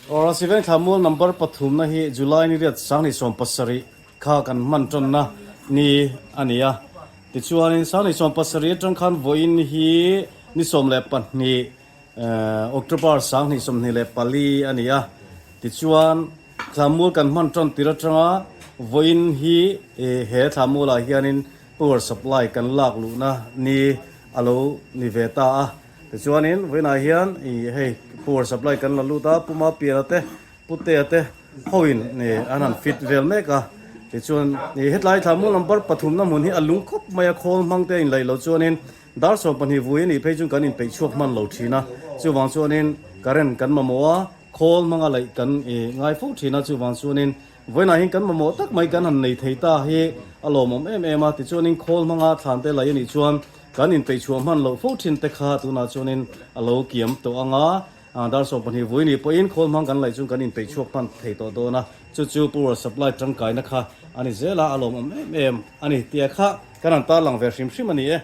Awrasi Vengthla mual number pathumna hi July ni riat 2017 kha kan hman tanna ni a ni a. Tichuanin 2017 atang khan vawiin hi ni 12 October 2024 a ni a. Tichuan Thlamual kan hman tan tir atanga vawiin hi he thlamualah hianin power supply kan lak luhna ni a lo ni ve ta a. Tichuanin vawiinah hian hei power supply kan la lut a, Puma Piana te, Putea te hoin an han fit vel mek a. Tichuan hetlai thlamual number pathumna hmun hi a lung khawp mai a, khawl hmang te a inlaih loh chuanin dar 12 vui a nih phei chuan kan inpeih chhuak hman lo thin a. Chuvang chuanin current kan mamawh a. Khawl hmanga laih kan ngai fo thin a, chuvang chuanin vawiinah hian kan mamawh tak mai kan han nei thei ta hi a lawmawm em em a, tichuanin khawl hmanga thlan te laih a nih chuan kan inpeih chhuah hman loh fo thin te kha tunah chuanin a lo kiam tawh ang a, dar 12 vui nih pawhin khawl hmang kan laih chuan kan inpeih chhuak hman thei tawh dawn a, chu chu power supply tangkaina kha a ni zel a, a lawmawm em em a ni tia kha kan han tarlang ve hrim hrim a ni e.